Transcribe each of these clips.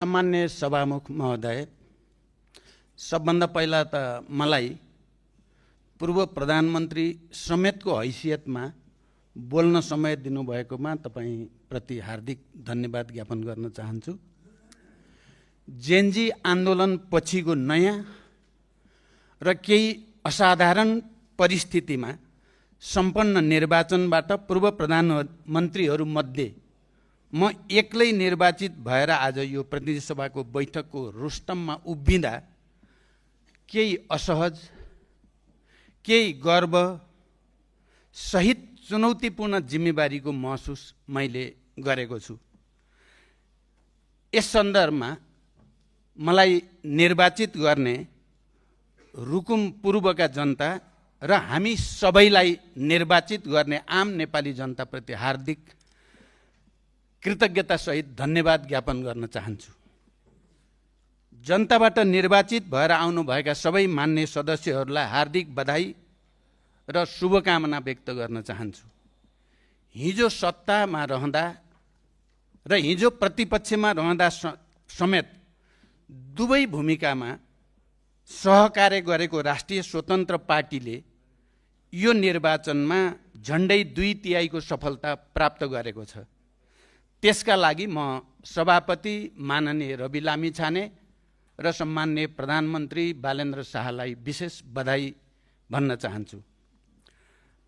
सामान्य सभामुख महोदय, सबभन्दा पहिला त मलाई पूर्व प्रधानमन्त्री समेतको हैसियतमा बोल्न समय दिनुभएकोमा तपाईप्रति हार्दिक धन्यवाद ज्ञापन गर्न चाहन्छु। जेनजी आन्दोलन पछिको नयाँ र केही असाधारण परिस्थितिमा सम्पन्न निर्वाचनबाट पूर्व प्रधानमन्त्रीहरूमध्ये म एक्लै निर्वाचित भएर आज यो प्रतिनिधि सभाको बैठकको रुस्तममा उभिँदा केही असहज, केही गर्व सहित चुनौतीपूर्ण जिम्मेवारीको महसुस मैले गरेको छु। यस सन्दर्भमा मलाई निर्वाचित गर्ने रुकुम पूर्वका जनता र हामी सबैलाई निर्वाचित गर्ने आम नेपाली जनताप्रति हार्दिक कृतज्ञता सहित धन्यवाद ज्ञापन गर्न चाहन्छु। जनताबाट निर्वाचित भएर आउनुभएका सबै मान्य सदस्यहरूलाई हार्दिक बधाई र शुभकामना व्यक्त गर्न चाहन्छु। हिजो सत्तामा रहँदा र हिजो प्रतिपक्षमा रहँदा समेत दुवै भूमिकामा सहकार्य गरेको राष्ट्रिय स्वतन्त्र पार्टीले यो निर्वाचनमा झन्डै 2/3 सफलता प्राप्त गरेको छ। त्यसका लागि म सभापति माननीय रवि लामिछाने र सम्माननीय प्रधानमन्त्री बालेन्द्र शाहलाई विशेष बधाई भन्न चाहन्छु।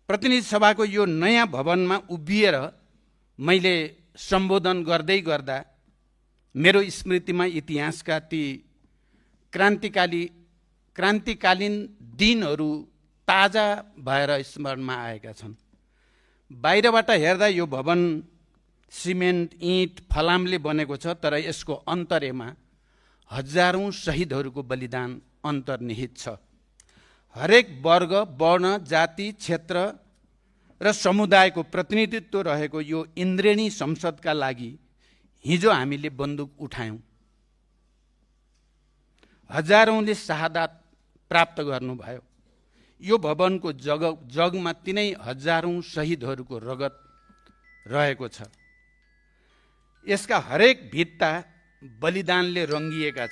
प्रतिनिधि सभाको यो नयाँ भवनमा उभिएर मैले सम्बोधन गर्दै गर्दा मेरो स्मृतिमा इतिहासका ती क्रान्तिकालीन दिनहरू ताजा भएर स्मरणमा आएका छन्। बाहिरबाट हेर्दा यो भवन सिमेन्ट, इँट, फलामले बनेको छ, तर यसको अन्तर्यमा हजारौं शहीदहरूको बलिदान अन्तर्निहित छ। हरेक वर्ग, वर्ण, जाति, क्षेत्र र समुदायको प्रतिनिधित्व रहेको यो इन्द्रेणी संसदका लागि हिजो हामीले बन्दुक उठायौं। हजारौंले शहादत प्राप्त गर्नुभयो। यो भवनको जगमा तिनै हजारौं शहीदहरूको रगत रहेको छ। यसका हरेक भित्ता बलिदानले रङ्गिएका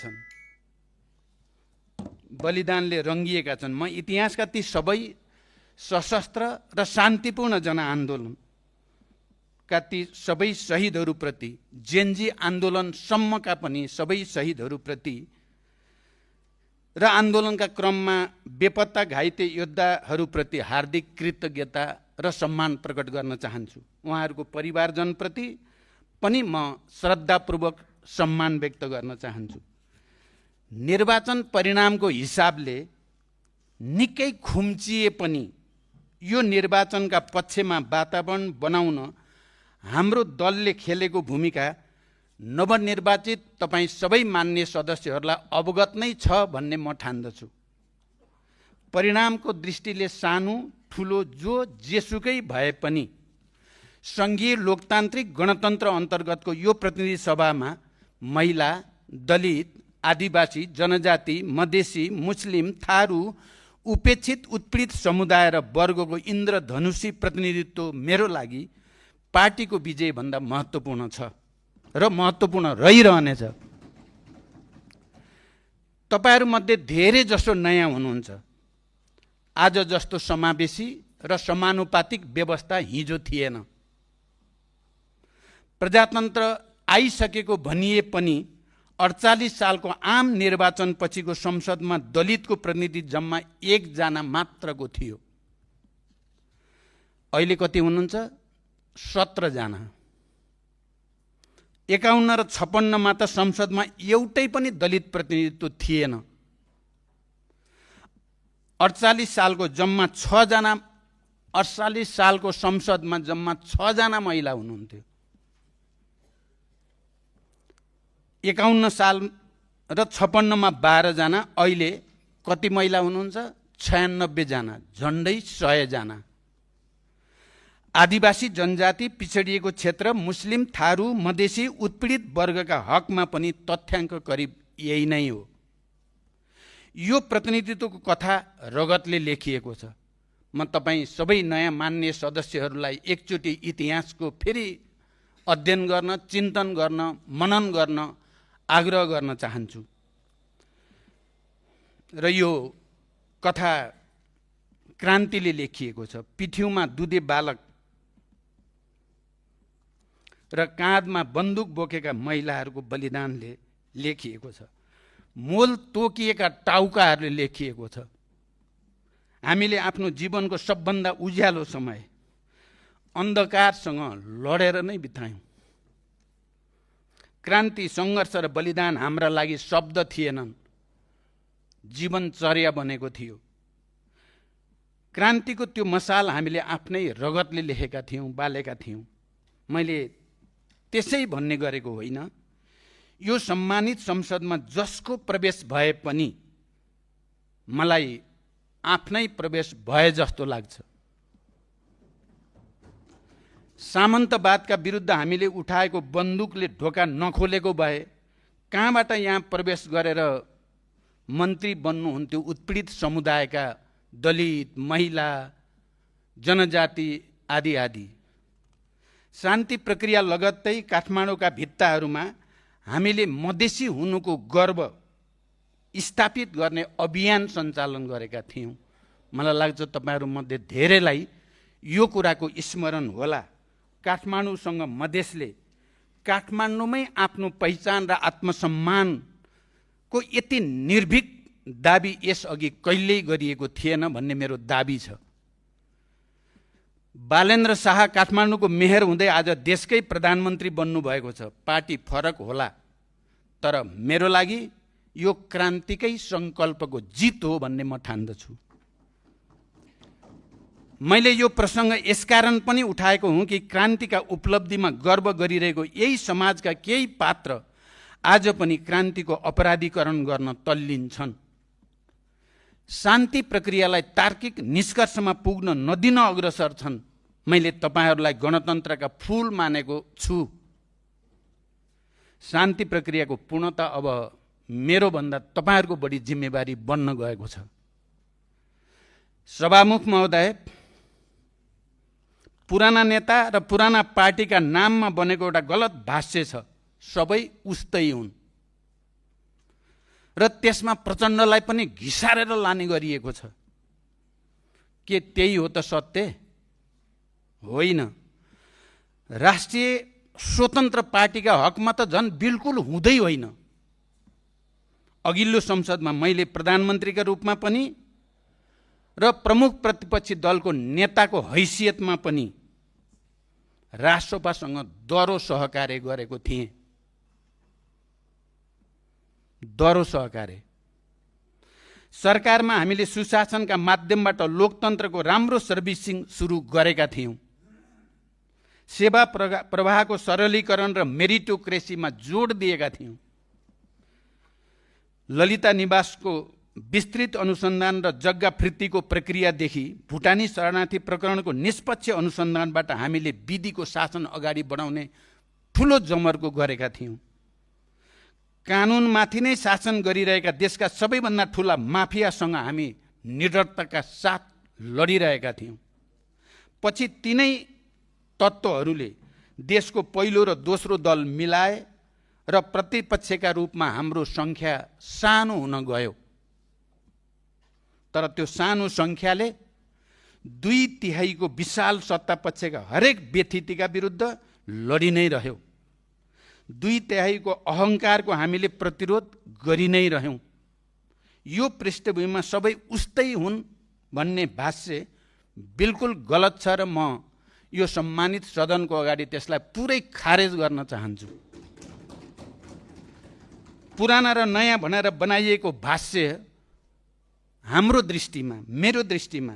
छन्। म इतिहासका ती सबै सशस्त्र र शान्तिपूर्ण जनआन्दोलनका ती सबै शहीदहरूप्रति, जेनजी आन्दोलनसम्मका पनि सबै शहीदहरूप्रति र आन्दोलनका क्रममा बेपत्ता घाइते योद्धाहरूप्रति हार्दिक कृतज्ञता र सम्मान प्रकट गर्न चाहन्छु। उहाँहरूको परिवारजनप्रति पनि म श्रद्धापूर्वक सम्मान व्यक्त गर्न चाहन्छु। निर्वाचन परिणामको हिसाबले निकै खुम्चिए पनि यो निर्वाचनका पक्षमा वातावरण बनाउन हाम्रो दलले खेलेको भूमिका नवनिर्वाचित तपाईँ सबै मान्य सदस्यहरूलाई अवगत नै छ भन्ने म ठान्दछु। परिणामको दृष्टिले सानो ठुलो जेसुकै भए पनि सङ्घीय लोकतान्त्रिक गणतन्त्र अन्तर्गतको यो प्रतिनिधि सभामा महिला, दलित, आदिवासी, जनजाति, मधेसी, मुस्लिम, थारू, उपेक्षित, उत्पीडित समुदाय र वर्गको इन्द्रधनुषी प्रतिनिधित्व मेरो लागि पार्टीको विजयभन्दा महत्त्वपूर्ण छ र महत्त्वपूर्ण रहिरहनेछ। तपाईहरूमध्ये धेरै जसो नयाँ हुनुहुन्छ। आज जस्तो समावेशी र समानुपातिक व्यवस्था हिजो थिएन। प्रजातन्त्र आइसकेको भनिए पनि 48 सालको आम निर्वाचन पछिको संसदमा दलितको प्रतिनिधि जम्मा 1 जना मात्रको थियो। अहिले कति हुनुहुन्छ? 17 जना। 51 र 56 मा त संसदमा एउटै पनि दलित प्रतिनिधित्व थिएन। 48 सालको जम्मा 6 जना, 48 सालको संसदमा जम्मा 6 जना महिला हुनुहुन्थ्यो। 51 साल र 56 मा 12 जना। अहिले कति महिला हुनुहुन्छ? 96 जना, झन्डै 100 जना। आदिवासी, जनजाति, पिछडिएको क्षेत्र, मुस्लिम, थारू, मधेसी, उत्पीडित वर्गका हकमा पनि तथ्याङ्क करिब यही नै हो। यो प्रतिनिधित्वको कथा रगतले लेखिएको छ। म तपाईँ सबै नयाँ मान्य सदस्यहरूलाई एकचोटि इतिहासको फेरि अध्ययन गर्न, चिन्तन गर्न, मनन गर्न आग्रह गर्न चाहन्छु। र यो कथा क्रान्तिले लेखिएको छ। पिठ्युमा दुधे बालक र काँधमा बन्दुक बोकेका महिलाहरूको बलिदानले लेखिएको छ। मोल तोकिएका टाउकाहरूले लेखिएको छ। हामीले आफ्नो जीवनको सबभन्दा उज्यालो समय अन्धकारसँग लडेर नै बितायौँ। क्रान्ति, सङ्घर्ष र बलिदान हाम्रा लागि शब्द थिएनन्, जीवनचर्या बनेको थियो। क्रान्तिको त्यो मसाल हामीले आफ्नै रगतले लेखेका थियौँ, बालेका थियौँ। मैले त्यसै भन्ने गरेको होइन। यो सम्मानित संसदमा जसको प्रवेश भए पनि मलाई आफ्नै प्रवेश भए जस्तो लाग्छ। सामन्तवादका विरुद्ध हामीले उठाएको बन्दुकले ढोका नखोलेको भए कहाँबाट यहाँ प्रवेश गरेर मन्त्री बन्नुहुन्थ्यो उत्पीडित समुदायका दलित, महिला, जनजाति आदि आदि। शान्ति प्रक्रिया लगत्तै काठमाडौँका भित्ताहरूमा हामीले मधेसी हुनुको गर्व स्थापित गर्ने अभियान सञ्चालन गरेका थियौँ। मलाई लाग्छ तपाईँहरूमध्ये धेरैलाई यो कुराको स्मरण होला। काठमाडौँसँग मधेसले काठमाडौँमै आफ्नो पहिचान र आत्मसम्मानको यति निर्भीक दाबी यसअघि कहिल्यै गरिएको थिएन भन्ने मेरो दाबी छ। बालेन्द्र शाह काठमाडौँको मेयर हुँदै आज देशकै प्रधानमन्त्री बन्नुभएको छ। पार्टी फरक होला, तर मेरो लागि यो क्रान्तिकै सङ्कल्पको जित हो भन्ने म ठान्दछु। मैले यो प्रसङ्ग यसकारण पनि उठाएको हुँ कि क्रान्तिका उपलब्धिमा गर्व गरिरहेको यही समाजका केही पात्र आज पनि क्रान्तिको अपराधीकरण गर्न तल्लीन छन्। शान्ति प्रक्रियालाई तार्किक निष्कर्षमा पुग्न नदिन अग्रसर छन्। मैले तपाईँहरूलाई गणतन्त्रका फूल मानेको छु। शान्ति प्रक्रियाको पूर्णता अब मेरो भन्दा तपाईँहरूको बढी जिम्मेवारी बन्न गएको छ। सभामुख महोदय, पुराना नेता र पुराना पार्टीका नाममा बनेको एउटा गलत भाष्य छ। सबै उस्तै हुन् र त्यसमा प्रचण्डलाई पनि घिसारेर लाने गरिएको छ। के त्यही हो त सत्य? होइन। राष्ट्रिय स्वतन्त्र पार्टीका हकमा त झन् बिल्कुल हुँदै होइन। अघिल्लो संसदमा मैले प्रधानमन्त्रीका रूपमा पनि र प्रमुख प्रतिपक्षी दलको नेताको हैसियतमा पनि राष्ट्रपासँग दह्रो सहकार्य गरेको थिएँ। दह्रो सहकार्य। सरकारमा हामीले सुशासनका माध्यमबाट लोकतन्त्रको राम्रो सर्भिसिङ सुरु गरेका थियौँ। सेवा प्रवाहको सरलीकरण र मेरिटोक्रेसीमा जोड दिएका थियौँ। ललिता निवासको विस्तृत अनुसन्धान र जग्गा फिर्तीको प्रक्रियादेखि भुटानी शरणार्थी प्रकरणको निष्पक्ष अनुसन्धानबाट हामीले विधिको शासन अगाडि बढाउने ठुलो जमर्को गरेका थियौँ। कानुनमाथि नै शासन गरिरहेका देशका सबैभन्दा ठुला माफियासँग हामी निडरताका साथ लडिरहेका थियौँ। पछि तिनै तत्त्वहरूले देशको पहिलो र दोस्रो दल मिलाए र प्रतिपक्षका रूपमा हाम्रो सङ्ख्या सानो हुन गयो। तर त्यो सानो सङ्ख्याले 2/3 विशाल सत्तापक्षका हरेक व्यथितिका विरुद्ध लडी नै रह्यो। 2/3 अहङ्कारको हामीले प्रतिरोध गरि नै रह्यौँ। यो पृष्ठभूमिमा सबै उस्तै हुन् भन्ने भाष्य बिल्कुल गलत छ र म यो सम्मानित सदनको अगाडि त्यसलाई पुरै खारेज गर्न चाहन्छु। पुराना र नयाँ भनेर बनाइएको भाष्य हाम्रो दृष्टिमा, मेरो दृष्टिमा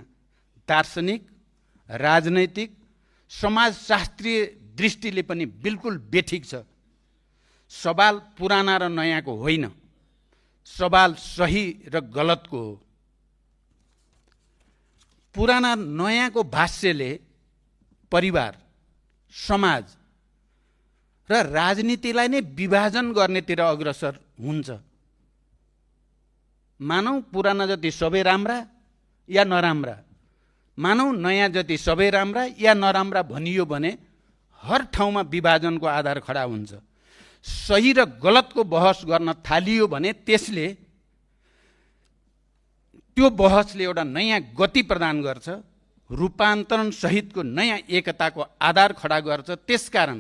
दार्शनिक, राजनैतिक, समाजशास्त्रीय दृष्टिले पनि बिल्कुल बेठिक छ। सवाल पुराना र नयाँको होइन, सवाल सही र गलतको हो। पुराना नयाँको भाष्यले परिवार, समाज र राजनीतिलाई नै विभाजन गर्नेतिर अग्रसर हुन्छ। मानौ पुराना जति सबै राम्रा या नराम्रा, मानौ नयाँ जति सबै राम्रा या नराम्रा भनियो भने हर ठाउँमा विभाजनको आधार खडा हुन्छ। सही र गलतको बहस गर्न थालियो भने त्यसले त्यो बहसले एउटा नयाँ गति प्रदान गर्छ, रूपान्तरण सहितको नयाँ एकताको आधार खडा गर्छ। त्यसकारण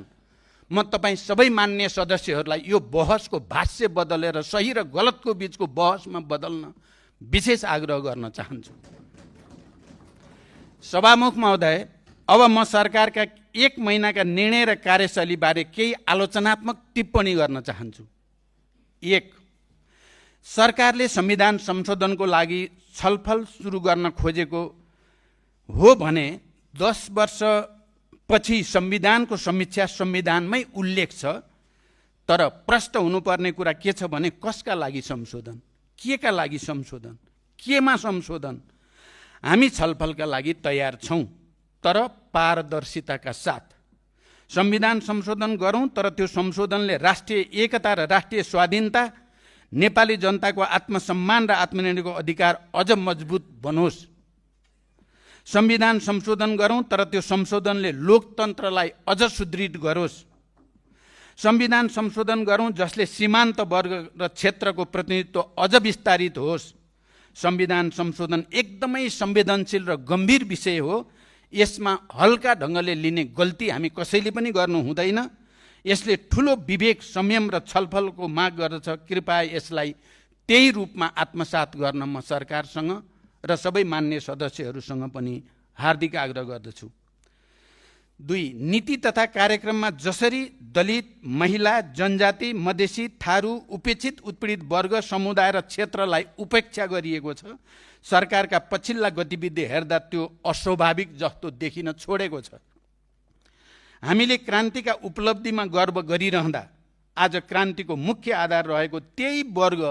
म तपाईँ सबै मान्य सदस्यहरूलाई यो बहसको भाष्य बदलेर सही र गलतको बीचको बहसमा बदल्न विशेष आग्रह गर्न चाहन्छु। सभामुख महोदय, अब म सरकारका 1 महिनाका निर्णय र कार्यशैलीबारे केही आलोचनात्मक टिप्पणी गर्न चाहन्छु। 1, सरकारले संविधान संशोधनको लागि छलफल सुरु गर्न खोजेको हो भने 10 वर्षपछि संविधानको समीक्षा संविधानमै उल्लेख छ, तर प्रश्न हुनुपर्ने कुरा के छ भने कसका लागि संशोधन, केका लागि संशोधन, केमा संशोधन? हामी छलफलका लागि तयार छौँ, तर पारदर्शिताका साथ। संविधान संशोधन गरौँ, तर त्यो संशोधनले राष्ट्रिय एकता र राष्ट्रिय स्वाधीनता, नेपाली जनताको आत्मसम्मान र आत्मनिर्णयको अधिकार अझ मजबुत बनोस्। संविधान संशोधन गरौँ, तर त्यो संशोधनले लोकतन्त्रलाई अझ सुदृढ गरोस्। संविधान संशोधन गरौँ जसले सीमान्त वर्ग र क्षेत्रको प्रतिनिधित्व अझ विस्तारित होस्। संविधान संशोधन एकदमै संवेदनशील र गम्भीर विषय हो। यसमा हल्का ढङ्गले लिने गल्ती हामी कसैले पनि गर्नु हुँदैन। यसले ठुलो विवेक, संयम र छलफलको माग गर्दछ। कृपया यसलाई त्यही रूपमा आत्मसात गर्न म सरकारसँग र सबै मान्य सदस्यहरूसँग पनि हार्दिक आग्रह गर्दछु। 2, नीति तथा कार्यक्रममा जसरी दलित, महिला, जनजाति, मधेसी, थारू, उपेक्षित उत्पीडित वर्ग, समुदाय र क्षेत्रलाई उपेक्षा गरिएको छ, सरकारका पछिल्ला गतिविधि हेर्दा त्यो अस्वाभाविक जस्तो देखिन छोडेको छ। हामीले क्रान्तिका उपलब्धिमा गर्व गरिरहँदा आज क्रान्तिको मुख्य आधार रहेको त्यही वर्ग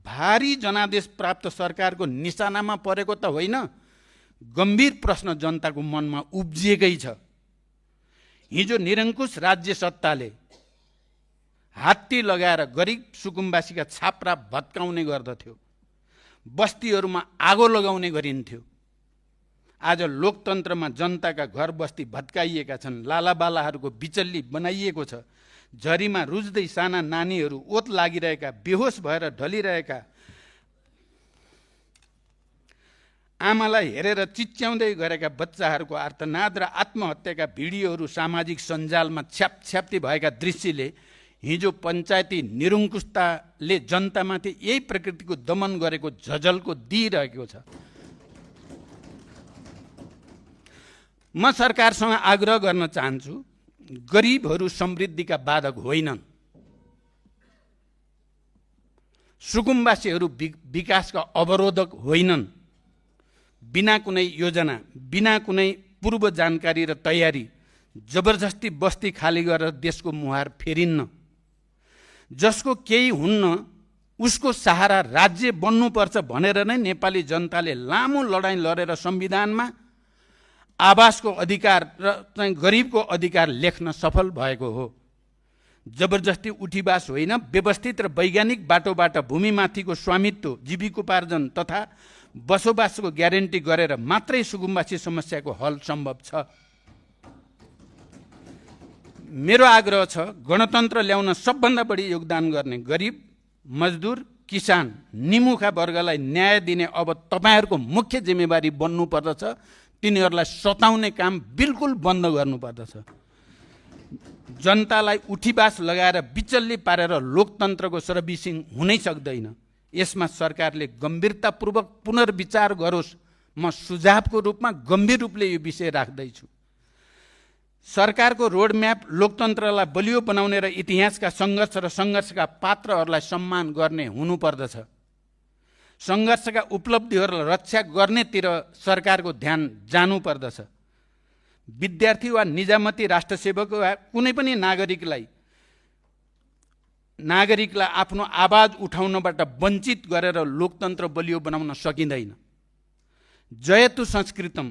भारी जनादेश प्राप्त सरकारको निशानामा परेको त होइन, गम्भीर प्रश्न जनताको मनमा उब्जिएकै छ। हिजो निरङ्कुश राज्य सत्ताले हात्ती लगाएर गरिब सुकुम्बासीका छाप्रा भत्काउने गर्दथ्यो, बस्तीहरूमा आगो लगाउने गरिन्थ्यो। आज लोकतन्त्रमा जनताका घर बस्ती भत्काइएका छन्, लालाबालाहरूको बिचल्ली बनाइएको छ। झरीमा रुज्दै साना नानीहरू, ओत लागिरहेका, बेहोस भएर ढलिरहेका आमालाई हेरेर चिच्याउँदै गरेका बच्चाहरूको आर्तनाद र आत्महत्याका भिडियोहरू सामाजिक सञ्जालमा छ्यापछ्याप्ती भएका दृश्यले हिजो पञ्चायती निरङ्कुशताले जनतामाथि यही प्रकृतिको दमन गरेको झझल्को दिइरहेको छ। म सरकारसँग आग्रह गर्न चाहन्छु, गरिबहरू समृद्धिका बाधक होइनन्, सुकुम्बासीहरू विकासका अवरोधक होइनन्। बिना कुनै योजना, बिना कुनै पूर्व जानकारी र तयारी जबरजस्ती बस्ती खाली गरेर देशको मुहार फेरिन्न। जसको केही हुन्न उसको सहारा राज्य बन्नुपर्छ भनेर नै नेपाली जनताले लामो लडाईँ लडेर संविधानमा आवासको अधिकार र चाहिँ गरिबको अधिकार लेख्न सफल भएको हो। जबरजस्ती उठीवास होइन, व्यवस्थित र वैज्ञानिक बाटोबाट भूमिमाथिको स्वामित्व, जीविकोपार्जन तथा बसोबासको ग्यारेन्टी गरेर मात्रै सुकुम्बासी समस्याको हल सम्भव छ। मेरो आग्रह छ, गणतन्त्र ल्याउन सबभन्दा बढी योगदान गर्ने गरिब, मजदुर, किसान, निमुखा वर्गलाई न्याय दिने अब तपाईहरूको मुख्य जिम्मेवारी बन्नुपर्दछ। तिनीहरूलाई सताउने काम बिल्कुल बन्द गर्नुपर्दछ। जनतालाई उठीवास लगाएर बिचल्ली पारेर लोकतन्त्रको सर्भिसिङ हुनै सक्दैन। यसमा सरकारले गम्भीरतापूर्वक पुनर्विचार गरोस्। म सुझावको रूपमा गम्भीर रूपले यो विषय राख्दैछु। सरकारको रोडम्याप लोकतन्त्रलाई बलियो बनाउने र इतिहासका सङ्घर्ष र सङ्घर्षका पात्रहरूलाई सम्मान गर्ने हुनुपर्दछ। सङ्घर्षका उपलब्धिहरूलाई रक्षा गर्नेतिर सरकारको ध्यान जानुपर्दछ। विद्यार्थी वा निजामती राष्ट्रसेवक वा कुनै पनि नागरिकलाई आफ्नो आवाज उठाउनबाट वञ्चित गरेर लोकतन्त्र बलियो बनाउन सकिँदैन। जयतु संस्कृतम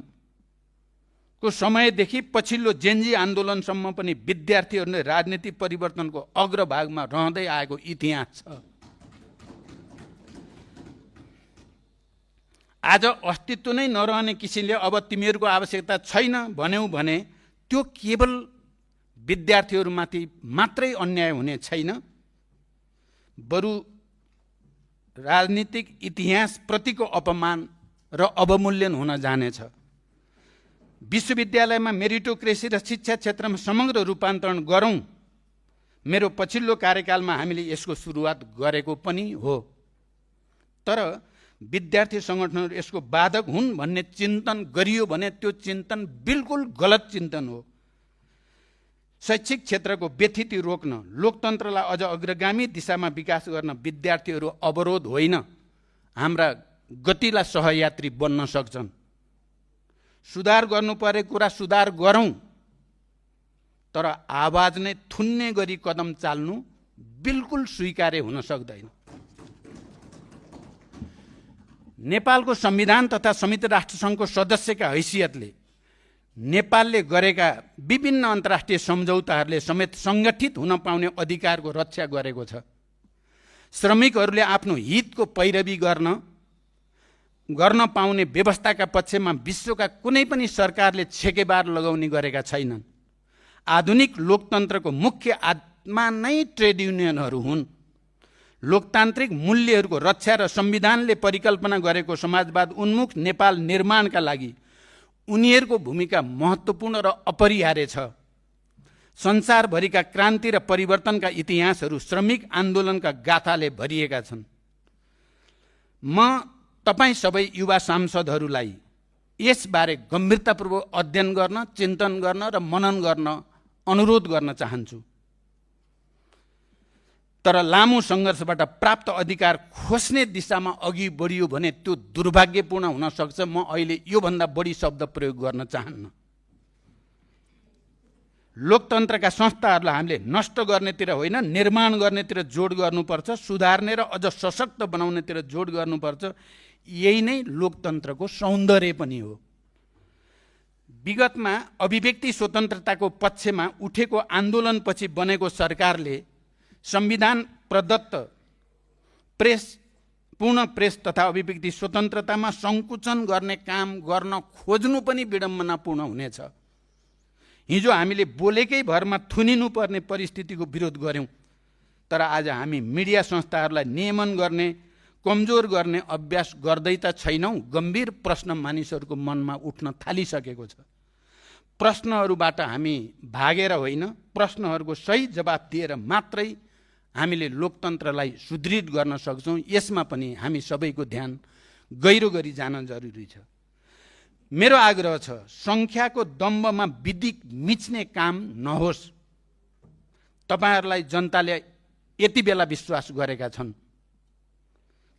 को समयदेखि पछिल्लो जेन्जी आन्दोलनसम्म पनि विद्यार्थीहरूले राजनीति परिवर्तनको अग्रभागमा रहँदै आएको इतिहास छ। आज अस्तित्व नै नरहने किसिमले अब तिमीहरूको आवश्यकता छैन भन्यौ भने त्यो केवल विद्यार्थीहरूमाथि मात्रै अन्याय हुने छैन, बरु राजनीतिक इतिहासप्रतिको अपमान र अवमूल्यन हुन जानेछ। विश्वविद्यालयमा मेरिटोक्रेसी र शिक्षा क्षेत्रमा समग्र रूपान्तरण गरौँ। मेरो पछिल्लो कार्यकालमा हामीले यसको सुरुवात गरेको पनि हो। तर विद्यार्थी सङ्गठनहरू यसको बाधक हुन् भन्ने चिन्तन गरियो भने त्यो चिन्तन बिल्कुल गलत चिन्तन हो। शैक्षिक क्षेत्रको व्यथिति रोक्न, लोकतन्त्रलाई अझ अग्रगामी दिशामा विकास गर्न विद्यार्थीहरू अवरोध होइन, हाम्रा गतिलाई सहयात्री बन्न सक्छन्। सुधार गर्नुपर्ने कुरा सुधार गरौँ, तर आवाज नै थुन्ने गरी कदम चाल्नु बिल्कुल स्वीकार्य हुन सक्दैन। नेपालको संविधान तथा संयुक्त राष्ट्रसङ्घको सदस्यका हैसियतले नेपालले गरेका विभिन्न अन्तर्राष्ट्रिय सम्झौताहरूले समेत सङ्गठित हुन पाउने अधिकारको रक्षा गरेको छ। श्रमिकहरूले आफ्नो हितको पैरवी गर्न पाउने व्यवस्थाका पक्षमा विश्वका कुनै पनि सरकारले छेकेबार लगाउने गरेका छैनन्। आधुनिक लोकतन्त्रको मुख्य आत्मा नै ट्रेड युनियनहरू हुन्। लोकतान्त्रिक मूल्यहरूको रक्षा र संविधानले परिकल्पना गरेको समाजवाद उन्मुख नेपाल निर्माणका लागि उनीहरूको भूमिका महत्त्वपूर्ण र अपरिहार्य छ। संसारभरिका क्रान्ति र परिवर्तनका इतिहासहरू श्रमिक आन्दोलनका गाथाले भरिएका छन्। म तपाईँ सबै युवा सांसदहरूलाई यसबारे गम्भीरतापूर्वक अध्ययन गर्न, चिन्तन गर्न र मनन गर्न अनुरोध गर्न चाहन्छु। तर लामो सङ्घर्षबाट प्राप्त अधिकार खोज्ने दिशामा अघि बढियो भने त्यो दुर्भाग्यपूर्ण हुन सक्छ। म अहिले योभन्दा बढी शब्द प्रयोग गर्न चाहन्न। लोकतन्त्रका संस्थाहरूलाई हामीले नष्ट गर्नेतिर होइन, निर्माण गर्नेतिर जोड गर्नुपर्छ। सुधार्ने र अझ सशक्त बनाउनेतिर जोड गर्नुपर्छ। यही नै लोकतन्त्रको सौन्दर्य पनि हो। विगतमा अभिव्यक्ति स्वतन्त्रताको पक्षमा उठेको आन्दोलनपछि बनेको सरकारले संविधान प्रदत्त पूर्ण प्रेस तथा अभिव्यक्ति स्वतन्त्रतामा सङ्कुचन गर्ने काम गर्न खोज्नु पनि विडम्बनापूर्ण हुनेछ। हिजो हामीले बोलेकै भरमा थुनिनुपर्ने परिस्थितिको विरोध गऱ्यौँ, तर आज हामी मिडिया संस्थाहरूलाई नियमन गर्ने, कमजोर गर्ने अभ्यास गर्दै त छैनौँ। गम्भीर प्रश्न मानिसहरूको मनमा उठ्न थालिसकेको छ। प्रश्नहरूबाट हामी भागेर होइन, प्रश्नहरूको सही जवाफ दिएर मात्रै हामीले लोकतन्त्रलाई सुदृढ गर्न सक्छौँ। यसमा पनि हामी सबैको ध्यान गहिरो गरी जान जरुरी छ। मेरो आग्रह छ, सङ्ख्याको दम्बमा विधि मिच्ने काम नहोस्। तपाईँहरूलाई जनताले यति बेला विश्वास गरेका छन्,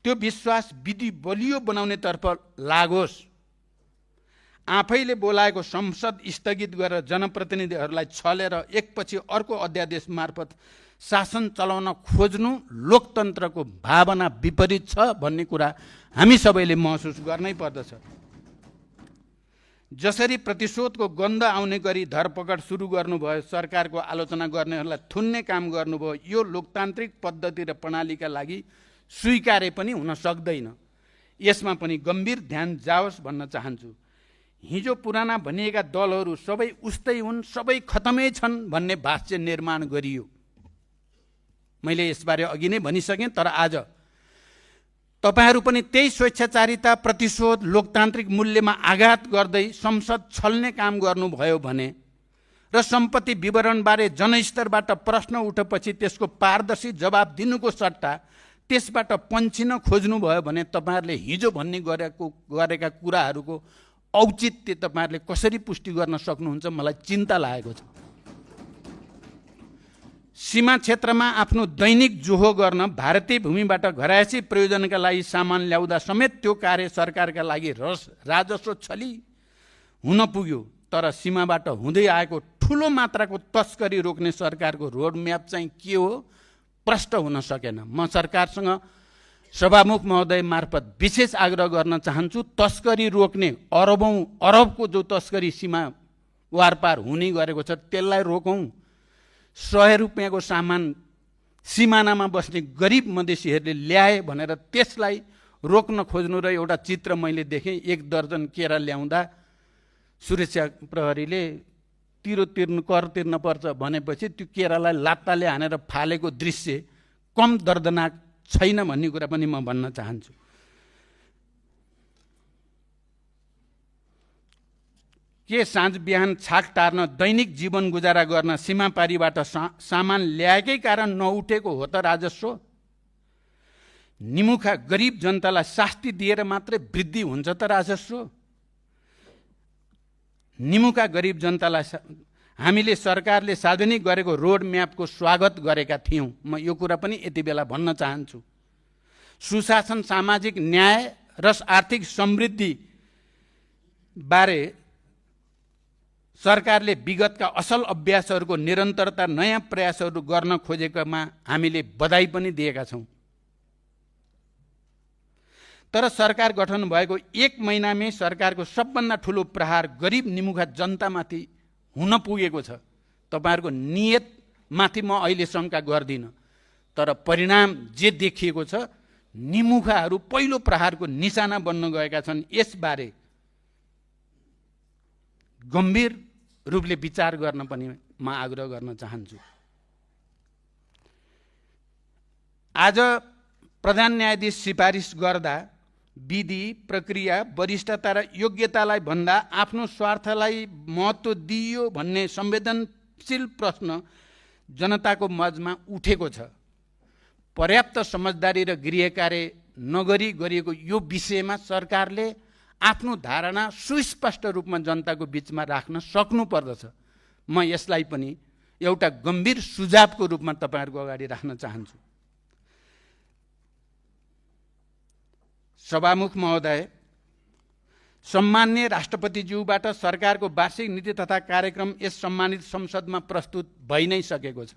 त्यो विश्वास विधि बलियो बनाउनेतर्फ लागोस्। आफैले बोलाएको संसद स्थगित गरेर जनप्रतिनिधिहरूलाई छलेर एकपछि अर्को अध्यादेश मार्फत शासन चलाउन खोज्नु लोकतन्त्रको भावना विपरीत छ भन्ने कुरा हामी सबैले महसुस गर्नै पर्दछ। जसरी प्रतिशोधको गन्ध आउने गरी धरपकड सुरु गर्नुभयो, सरकारको आलोचना गर्नेहरूलाई थुन्ने काम गर्नुभयो, यो लोकतान्त्रिक पद्धति र प्रणालीका लागि स्वीकार्य पनि हुन सक्दैन। यसमा पनि गम्भीर ध्यान जाओस् भन्न चाहन्छु। हिजो पुराना भनिएका दलहरू सबै उस्तै हुन्, सबै खतमै छन् भन्ने भाष्य निर्माण गरियो। मैले यसबारे अघि नै भनिसकेँ, तर आज तपाईहरू पनि त्यही स्वेच्छाचारिता, प्रतिशोध, लोकतान्त्रिक मूल्यमा आघात गर्दै संसद छल्ने काम गर्नुभयो भने र सम्पत्ति विवरणबारे जनस्तरबाट प्रश्न उठेपछि त्यसको पारदर्शी जवाब दिनुको सट्टा त्यसबाट पन्छिन खोज्नुभयो भने तपाईँहरूले हिजो भन्ने गरेका कुराहरूको औचित्य तपाईँहरूले कसरी पुष्टि गर्न सक्नुहुन्छ, मलाई चिन्ता लागेको छ। सीमा क्षेत्रमा आफ्नो दैनिक जोहो गर्न भारतीय भूमिबाट घरायसी प्रयोजनका लागि सामान ल्याउँदा समेत त्यो कार्य सरकारका लागि राजस्व छली हुन पुग्यो। तर सीमाबाट हुँदै आएको ठुलो मात्राको तस्करी रोक्ने सरकारको रोडम्याप चाहिँ के हो, प्रष्ट हुन सकेन। म सरकारसँग सभामुख महोदय मार्फत विशेष आग्रह गर्न चाहन्छु, तस्करी रोक्ने अरबको जो तस्करी सीमा वारपार हुने गरेको छ त्यसलाई रोकौँ। 100 रुपियाँको सामान सिमानामा बस्ने गरिब मधेसीहरूले ल्याए भनेर त्यसलाई रोक्न खोज्नु र एउटा चित्र मैले देखेँ, 1 दर्जन केरा ल्याउँदा सुरक्षा प्रहरीले कर तिर्न पर्छ भनेपछि त्यो केरालाई लात्ताले हानेर फालेको दृश्य कम दर्दनाक छैन भन्ने कुरा पनि म भन्न चाहन्छु। के साँझ बिहान छाक टार्न दैनिक जीवन गुजारा गर्न सीमापारीबाट सामान ल्याएकै कारण नउठेको हो त राजस्व? निमुखा गरिब जनतालाई शास्ति दिएर मात्रै वृद्धि हुन्छ त राजस्व? निमुखा गरिब जनतालाई हामीले सरकारले सार्वजनिक गरेको रोड म्यापको स्वागत गरेका थियौँ। म यो कुरा पनि यति बेला भन्न चाहन्छु। सुशासन, सामाजिक न्याय र आर्थिक समृद्धि बारे सरकारले विगतका असल अभ्यासहरूको निरन्तरता, नयाँ प्रयासहरू गर्न खोजेकामा हामीले बधाई पनि दिएका छौँ। तर सरकार गठन भएको 1 महिनामै सरकारको सबभन्दा ठुलो प्रहार गरिब निमुखा जनतामाथि हुन पुगेको छ। तपाईहरुको नियतमाथि म अहिले शंका गर्दिनँ, तर परिणाम जे देखिएको छ, निमुखाहरू पहिलो प्रहारको निशाना बन्न गएका छन्। यसबारे गम्भीर रूपले विचार गर्न पनि म आग्रह गर्न चाहन्छु। आज प्रधान न्यायाधीश सिफारिस गर्दा विधि, प्रक्रिया, वरिष्ठता र योग्यतालाई भन्दा आफ्नो स्वार्थलाई महत्त्व दिइयो भन्ने संवेदनशील प्रश्न जनताको माझमा उठेको छ। पर्याप्त समझदारी र गृह कार्य नगरी गरिएको यो विषयमा सरकारले आफ्नो धारणा सुस्पष्ट रूपमा जनताको बीचमा राख्न सक्नु पर्दछ। म यसलाई पनि एउटा गम्भीर सुझावको रूपमा तपाईहरुको अगाडि राख्न चाहन्छु। सभामुख महोदय, सम्माननीय राष्ट्रपतिज्यूबाट सरकारको वार्षिक नीति तथा कार्यक्रम यस सम्मानित संसदमा प्रस्तुत भइ नै सकेको छ।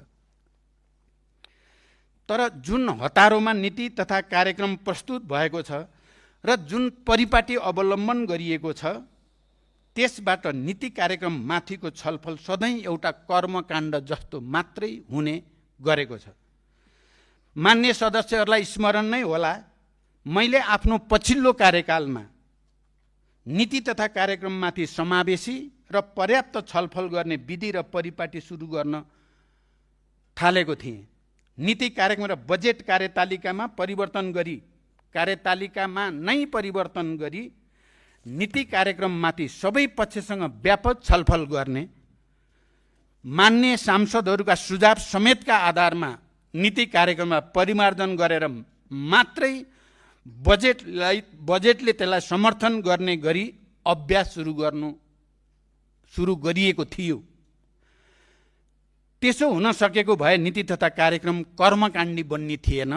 तर जुन हतारोमा नीति तथा कार्यक्रम प्रस्तुत भएको छ र जुन परिपाटी अवलम्बन गरिएको छ, त्यसबाट नीति कार्यक्रम माथिको छलफल सधैँ एउटा कर्मकाण्ड जस्तो मात्रै हुने गरेको छ। मान्य सदस्यहरूलाई स्मरण नै होला, मैले आफ्नो पछिल्लो कार्यकालमा नीति तथा कार्यक्रममाथि समावेशी र पर्याप्त छलफल गर्ने विधि र परिपाटी सुरु गर्न थालेको थिएँ। नीति कार्यक्रम र बजेट कार्यतालिकामा नै परिवर्तन गरी नीति कार्यक्रममाथि सबै पक्षसँग व्यापक छलफल गर्ने, मान्य सांसदहरूका सुझाव समेतका आधारमा नीति कार्यक्रममा परिमार्जन गरेर मात्रै बजेटले त्यसलाई समर्थन गर्ने गरी अभ्यास सुरु गरिएको थियो। त्यसो हुन सकेको भए नीति तथा कार्यक्रम कर्मकाण्डी बन्ने थिएन।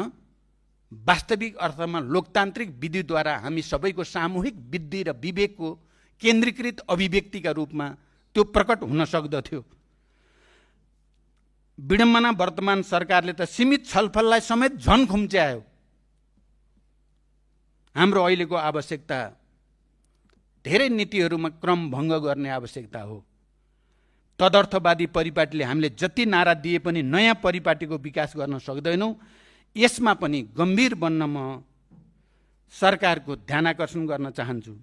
वास्तविक अर्थमा लोकतान्त्रिक विधिद्वारा हामी सबैको सामूहिक बुद्धि र विवेकको केन्द्रीकृत अभिव्यक्तिका रूपमा त्यो प्रकट हुन सक्दथ्यो। विडम्बना वर्तमान सरकारले त सीमित छलफललाई समेत झन खुम्च्यायो। हाम्रो अहिलेको आवश्यकता धेरै नीतिहरूमा क्रम भङ्ग गर्ने आवश्यकता हो। तदर्थवादी परिपाटीले हामीले जति नारा दिए पनि नयाँ परिपाटीको विकास गर्न सक्दैनौँ। यसमा पनि गम्भीर बन्न म सरकारको ध्यानाकर्षण गर्न चाहन्छु।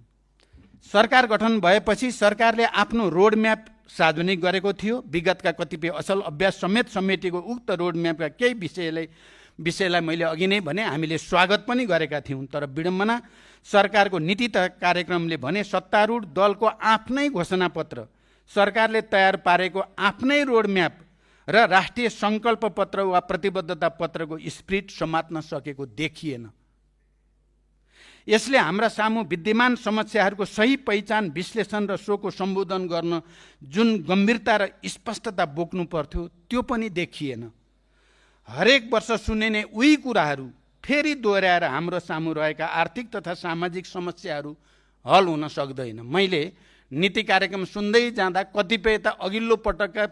सरकार गठन भएपछि सरकारले आफ्नो रोडम्याप सार्वजनिक गरेको थियो। विगतका कतिपय असल अभ्यास समेत समेटिएको उक्त रोडम्यापका केही विषयलाई मैले अघि नै भने हामीले स्वागत पनि गरेका थियौँ। तर विडम्बना सरकारको नीति तथा कार्यक्रमले भने सत्तारूढ दलको आफ्नै घोषणापत्र, सरकारले तयार पारेको आफ्नै रोडम्याप र राष्ट्रिय सङ्कल्प पत्र वा प्रतिबद्धता पत्रको स्पिरिट समात्न सकेको देखिएन। यसले हाम्रा सामु विद्यमान समस्याहरूको सही पहिचान, विश्लेषण र सोको सम्बोधन गर्न जुन गम्भीरता र स्पष्टता बोक्नु पर्थ्यो त्यो पनि देखिएन। हरेक वर्ष सुनिने उही कुराहरू फेरि दोहोऱ्याएर हाम्रो सामु रहेका आर्थिक तथा सामाजिक समस्याहरू हल हुन सक्दैन। मैले नीति कार्यक्रम सुन्दै जाँदा कतिपय त अघिल्लो पटकका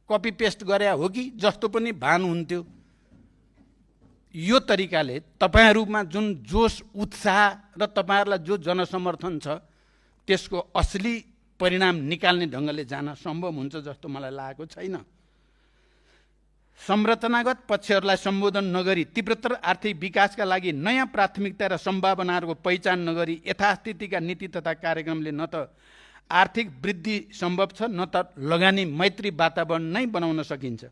कपी पेस्ट गरे हो कि जस्तो पनि भान हुन्थ्यो। यो तरिकाले तपाईहरुमा जुन जोश, उत्साह र तपाईहरुलाई जो जनसमर्थन छ त्यसको असली परिणाम निकाल्ने ढङ्गले जान सम्भव हुन्छ जस्तो मलाई लागेको छैन। संरचनागत पक्षहरूलाई सम्बोधन नगरी तीव्रतर आर्थिक विकासका लागि नयाँ प्राथमिकता र सम्भावनाहरूको पहिचान नगरी यथास्थितिका नीति तथा कार्यक्रमले न त आर्थिक वृद्धि सम्भव छ न त लगानी मैत्री वातावरण नै बनाउन सकिन्छ।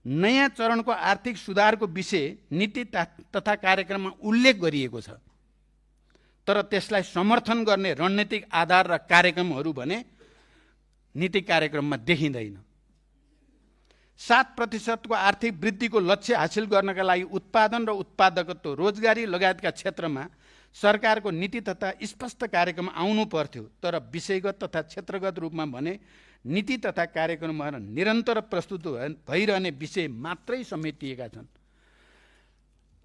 नयाँ चरणको आर्थिक सुधारको विषय नीति तथा कार्यक्रममा उल्लेख गरिएको छ, तर त्यसलाई समर्थन गर्ने रणनीतिक आधार र कार्यक्रमहरू भने नीति कार्यक्रममा देखिँदैन। 7% को आर्थिक वृद्धिको लक्ष्य हासिल गर्नका लागि उत्पादन र उत्पादकत्व, रोजगारी लगायतका क्षेत्रमा सरकारको नीति तथा स्पष्ट कार्यक्रम आउनु पर्थ्यो, तर विषयगत तथा क्षेत्रगत रूपमा भने नीति तथा कार्यक्रममा निरन्तर प्रस्तुत भइरहने विषय मात्रै समेटिएका छन्।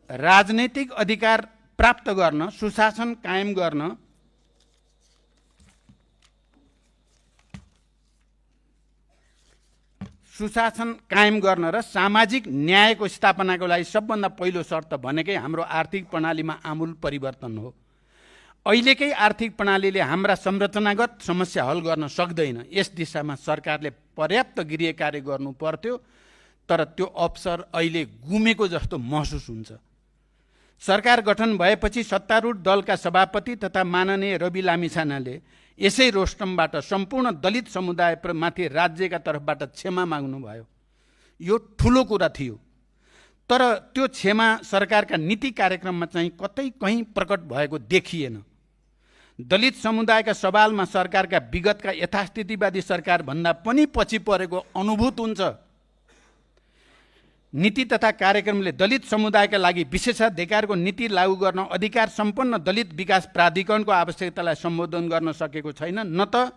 राजनैतिक अधिकार प्राप्त गर्न, सुशासन कायम गर्न, र सामाजिक न्यायको स्थापनाको लागि सबभन्दा पहिलो शर्त भनेकै हाम्रो आर्थिक प्रणालीमा आमूल परिवर्तन हो। अहिलेकै आर्थिक प्रणालीले हाम्रा संरचनागत समस्या हल गर्न सक्दैन। यस दिशामा सरकारले पर्याप्त गृह कार्य गर्नु पर्थ्यो, तर त्यो अवसर अहिले गुमेको जस्तो महसुस हुन्छ। सरकार गठन भएपछि सत्तारूढ दलका सभापति तथा माननीय रवि लामिछानेले यसै रोस्टमबाट सम्पूर्ण दलित समुदायमाथि राज्यका तर्फबाट क्षमा माग्नुभयो। यो ठुलो कुरा थियो, तर त्यो क्षमा सरकारका नीति कार्यक्रममा चाहिँ कतै कहीँ प्रकट भएको देखिएन। दलित समुदायका सवालमा सरकारका विगतका यथास्थितिवादी सरकार भन्दा पनि पछि परेको अनुभूत हुन्छ। नीति तथा कार्यक्रमले दलित समुदायका लागि विशेषाधिकारको नीति लागू गर्न अधिकार सम्पन्न दलित विकास प्राधिकरणको आवश्यकतालाई सम्बोधन गर्न सकेको छैन, न त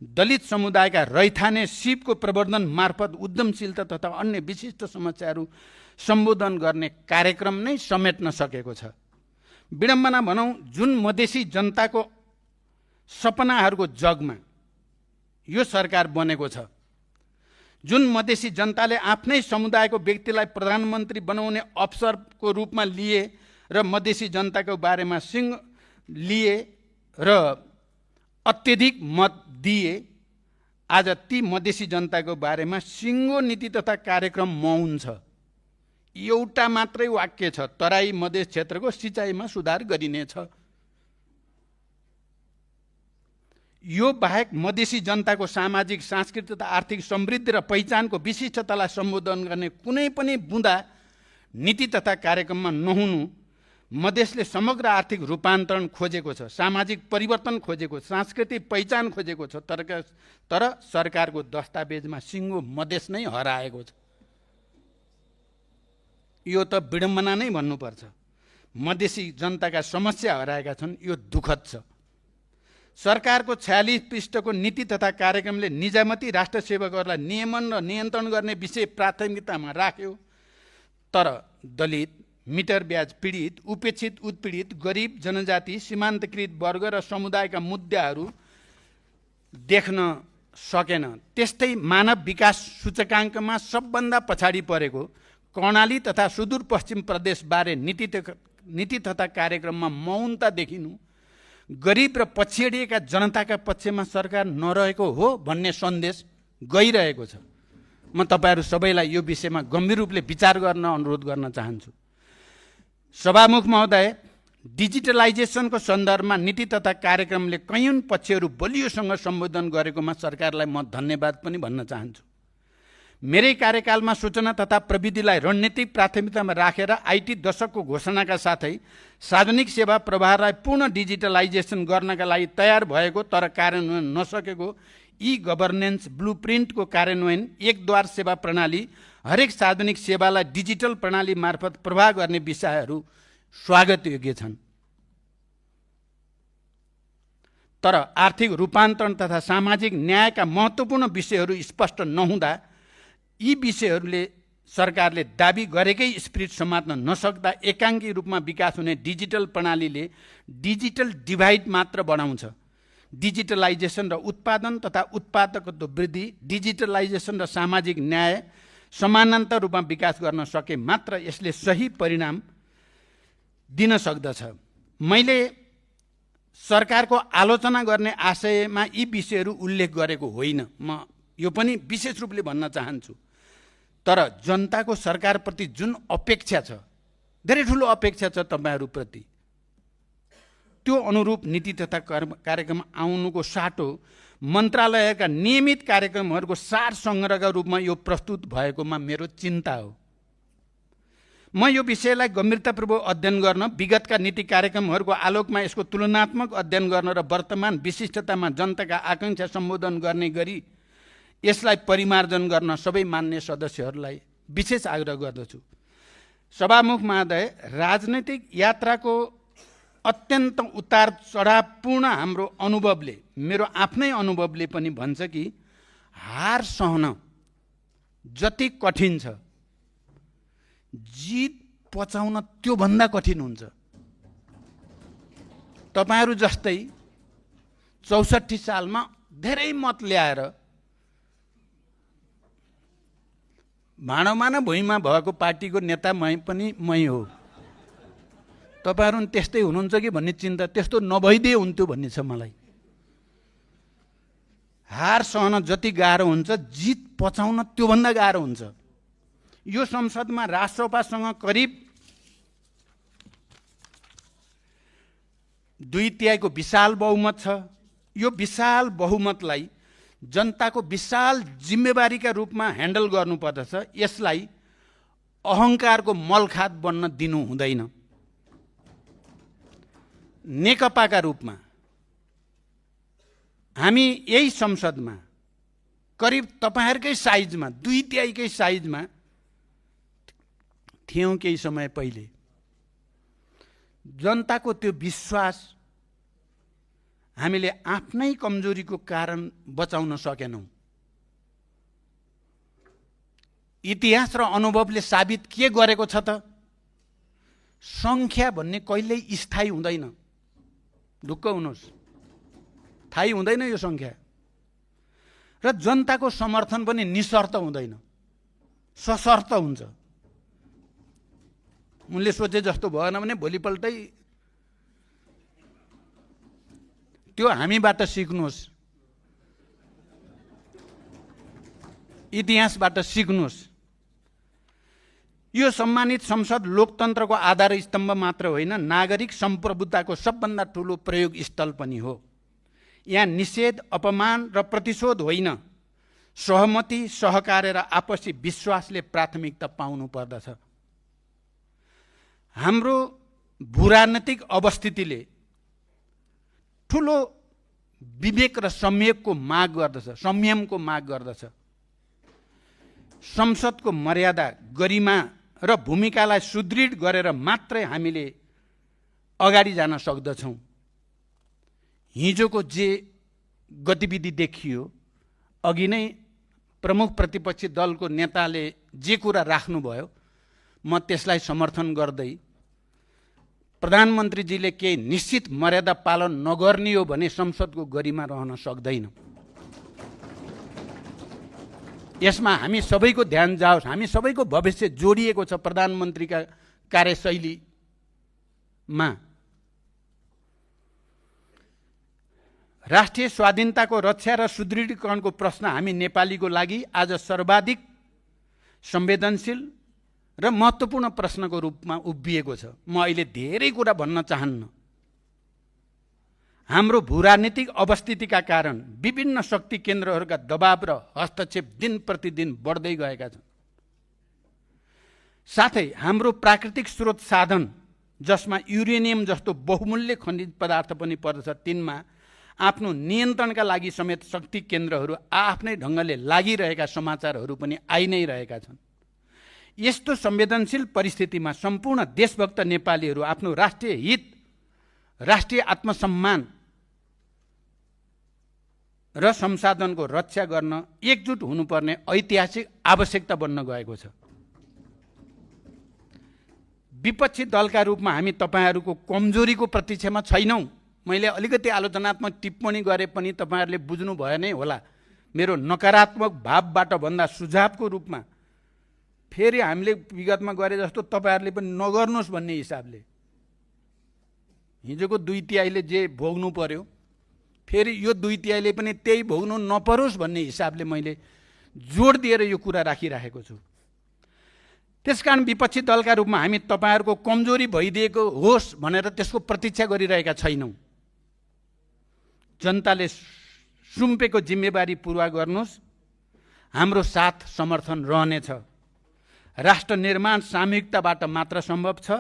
दलित समुदायका रैथाने सिपको प्रवर्धन मार्फत उद्यमशीलता तथा अन्य विशिष्ट समस्याहरू सम्बोधन गर्ने कार्यक्रम नै समेट्न सकेको छ। विडम्बना भनौँ, जुन मधेसी जनताको सपनाहरूको जगमा यो सरकार बनेको छ, जुन मधेसी जनताले आफ्नै समुदायको व्यक्तिलाई प्रधानमन्त्री बनाउने अवसरको रूपमा लिए र मधेसी जनताको बारेमा सिंह लिए र अत्यधिक मत दिए, आज ती मधेसी जनताको बारेमा सिङ्गो नीति तथा कार्यक्रम मौन छ। एउटा मात्रै वाक्य छ, तराई मधेस क्षेत्रको सिँचाइमा सुधार गरिनेछ। यो बाहेक मधेसी जनताको सामाजिक, सांस्कृतिक तथा आर्थिक समृद्धि र पहिचानको विशिष्टतालाई सम्बोधन गर्ने कुनै पनि बुँदा नीति तथा कार्यक्रममा नहुनु मधेसले समग्र आर्थिक रूपान्तरण खोजेको छ, सामाजिक परिवर्तन खोजेको, सांस्कृतिक पहिचान खोजेको छ, तर सरकारको दस्तावेजमा सिङ्गो मधेस नै हराएको छ। यो त विडम्बना नै भन्नुपर्छ। मधेसी जनताका समस्या हराएका छन्, यो दुःखद छ। सरकारको 46 पृष्ठको नीति तथा कार्यक्रमले निजामती राष्ट्र सेवकहरूलाई नियमन र नियन्त्रण गर्ने विषय प्राथमिकतामा राख्यो, तर दलित, मिटर ब्याज पीडित, उपेक्षित उत्पीडित, गरिब, जनजाति, सीमान्तकृत वर्ग र समुदायका मुद्दाहरू देख्न सकेन। त्यस्तै मानव विकास सूचकाङ्कमा सबभन्दा पछाडि परेको कर्णाली तथा सुदूरपश्चिम प्रदेशबारे नीति तथा कार्यक्रममा मौनता देखिनु, गरिब र पछिडिएका जनताका पक्षमा सरकार नरहेको हो भन्ने सन्देश गइरहेको छ। म तपाईहरू सबैलाई यो विषयमा गम्भीर रूपले विचार गर्न अनुरोध गर्न चाहन्छु। सभामुख महोदय, डिजिटलाइजेसनको सन्दर्भमा नीति तथा कार्यक्रमले कैयौँ पक्षहरू बलियोसँग सम्बोधन गरेकोमा सरकारलाई म धन्यवाद पनि भन्न चाहन्छु। मेरै कार्यकालमा सूचना तथा प्रविधिलाई रणनीतिक प्राथमिकतामा राखेर आइटी दशकको घोषणाका साथै सार्वजनिक सेवा प्रवाहलाई पूर्ण डिजिटलाइजेसन गर्नका लागि तयार भएको तर कार्यान्वयन नसकेको ई गभर्नेन्स ब्लुप्रिन्टको कार्यान्वयन, एकद्वार सेवा प्रणाली, हरेक सार्वजनिक सेवालाई डिजिटल प्रणाली मार्फत प्रवाह गर्ने विषयहरू स्वागतयोग्य छन्। तर आर्थिक रूपान्तरण तथा सामाजिक न्यायका महत्त्वपूर्ण विषयहरू स्पष्ट नहुँदा यी विषयहरूले सरकारले दाबी गरेकै स्पिरिट समात्न नसक्दा एकाङ्की रूपमा विकास हुने डिजिटल प्रणालीले डिजिटल डिभाइड मात्र बढाउँछ। डिजिटलाइजेसन र उत्पादन तथा उत्पादकत्व वृद्धि, डिजिटलाइजेसन र सामाजिक न्याय समानान्तर रूपमा विकास गर्न सके मात्र यसले सही परिणाम दिन सक्दछ। मैले सरकारको आलोचना गर्ने आशयमा यी विषयहरू उल्लेख गरेको होइन, म यो पनि विशेष रूपले भन्न चाहन्छु। तर जनताको सरकारप्रति जुन अपेक्षा छ, धेरै ठुलो अपेक्षा छ तपाईहरूप्रति, त्यो अनुरूप नीति तथा कार्यक्रम आउनुको साटो मन्त्रालयका नियमित कार्यक्रमहरूको सार सङ्ग्रहका रूपमा यो प्रस्तुत भएकोमा मेरो चिन्ता हो। म यो विषयलाई गम्भीरतापूर्वक अध्ययन गर्न, विगतका नीति कार्यक्रमहरूको आलोकमा यसको तुलनात्मक अध्ययन गर्न र वर्तमान विशिष्टतामा जनताका आकांक्षा सम्बोधन गर्ने गरी यसलाई परिमार्जन गर्न सबै मान्य सदस्यहरूलाई विशेष आग्रह गर्दछु। सभामुख महोदय, राजनैतिक यात्राको अत्यन्त उतार चढावपूर्ण हाम्रो अनुभवले, मेरो आफ्नै अनुभवले पनि भन्छ कि हार सहन जति कठिन छ, जित पचाउन त्योभन्दा कठिन हुन्छ। तपाईहरू जस्तै 64 सालमा धेरै मत ल्याएर भाँडोमा न भुइँमा भएको पार्टीको नेता मै हो। तपाईहरू त्यस्तै हुनुहुन्छ कि भन्ने चिन्ता, त्यस्तो नभइदिए हुन्थ्यो भन्ने छ मलाई। हार सहन जति गाह्रो हुन्छ, जित पचाउन त्योभन्दा गाह्रो हुन्छ। यो संसदमा राष्ट्रसभासँग करिब 2/3 विशाल बहुमत छ। यो विशाल बहुमतलाई जनताको विशाल जिम्मेवारीका रूपमा ह्यान्डल गर्नुपर्दछ। यसलाई अहङ्कारको मलखात बन्न दिनु हुँदैन। नेकपाका रूपमा हामी यही संसदमा करिब तपाईहरुकै साइजमा, 2/3 साइजमा थियौं केही समय पहिले। जनताको त्यो विश्वास हामीले आफ्नै कमजोरीको कारण बचाउन सकेनौं। इतिहास र अनुभवले साबित के गरेको छ त, संख्या भन्ने कहिल्यै स्थायी हुँदैन। ढुक्क हुनुहोस्, थाहै हुँदैन यो संख्या। र जनताको समर्थन पनि निशर्त हुँदैन, सशर्त हुन्छ। उनले सोचे जस्तो भएन भने भोलिपल्टै त्यो हामीबाट सिक्नुहोस्, इतिहासबाट सिक्नुहोस्। यो सम्मानित संसद लोकतन्त्रको आधार स्तम्भ मात्र होइन, नागरिक सम्प्रभुताको सबभन्दा ठूलो प्रयोग स्थल पनि हो। यहाँ निषेध, अपमान र प्रतिशोध होइन, सहमति, सहकार्य र आपसी विश्वासले प्राथमिकता पाउनु पर्दछ। हाम्रो भूराजनीतिक अवस्थितिले ठूलो विवेक र संयमको माग गर्दछ। संसदको मर्यादा, गरिमा र भूमिकालाई सुदृढ गरेर मात्रै हामीले अगाडि जान सक्दछौँ। हिजोको जे गतिविधि देखियो, अघि नै प्रमुख प्रतिपक्षी दलको नेताले जे कुरा राख्नुभयो, म त्यसलाई समर्थन गर्दै प्रधानमन्त्रीजीले केही निश्चित मर्यादा पालन नगर्ने हो भने संसदको गरिमा रहन सक्दैन। यसमा हामी सबैको ध्यान जाओस्। हामी सबैको भविष्य जोडिएको छ प्रधानमन्त्रीका कार्यशैलीमा। राष्ट्रिय स्वाधीनताको रक्षा र सुदृढीकरणको प्रश्न हामी नेपालीको लागि आज सर्वाधिक संवेदनशील र महत्त्वपूर्ण प्रश्नको रूपमा उभिएको छ। म अहिले धेरै कुरा भन्न चाहन्न। हाम्रो भूराजनीतिक अवस्थितिका कारण विभिन्न शक्ति केन्द्रहरूका दबाव र हस्तक्षेप दिन प्रतिदिन बढ्दै गएका छन्। साथै हाम्रो प्राकृतिक स्रोत साधन, जसमा युरेनियम जस्तो बहुमूल्य खनिज पदार्थ पनि पर्दछ, तिनमा आफ्नो नियन्त्रणका लागि समेत शक्ति केन्द्रहरू आफ्नै ढङ्गले लागिरहेका समाचारहरू पनि आइ नै रहेका छन्। यस्तो संवेदनशील परिस्थितिमा सम्पूर्ण देशभक्त नेपालीहरू आफ्नो राष्ट्रिय हित, राष्ट्रिय आत्मसम्मान र संसाधनको रक्षा गर्न एकजुट हुनुपर्ने ऐतिहासिक आवश्यकता बन्न गएको छ। विपक्षी दलका रूपमा हामी तपाईहरूको कमजोरीको प्रतीक्षामा छैनौँ। मैले अलिकति आलोचनात्मक टिप्पणी गरे पनि तपाईहरूले बुझ्नु भयो नै होला। मेरो नकारात्मक भावबाट भन्दा सुझावको रूपमा फेरि हामीले विगतमा गरे जस्तो तपाईहरूले पनि नगर्नुहोस् भन्ने हिसाबले, हिजोको 2/3 जे भोग्नु पर्यो, फेरि यो 2/3 पनि त्यही भोग्नु नपरोस् भन्ने हिसाबले मैले जोड दिएर यो कुरा राखिराखेको छु। त्यसकारण विपक्षी दलका रूपमा हामी तपाईहरूको कमजोरी भइदिएको होस् भनेर त्यसको प्रतीक्षा गरिरहेका छैनौँ। जनताले सुम्पेको जिम्मेवारी पुरा गर्नुहोस्। हाम्रो साथ समर्थन रहनेछ। राष्ट्र निर्माण सामूहिकताबाट मात्र सम्भव छ।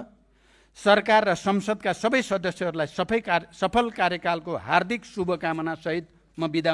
सरकार र संसदका सबै सदस्यहरूलाई सफल कार्यकालको हार्दिक शुभकामना सहित म बिदा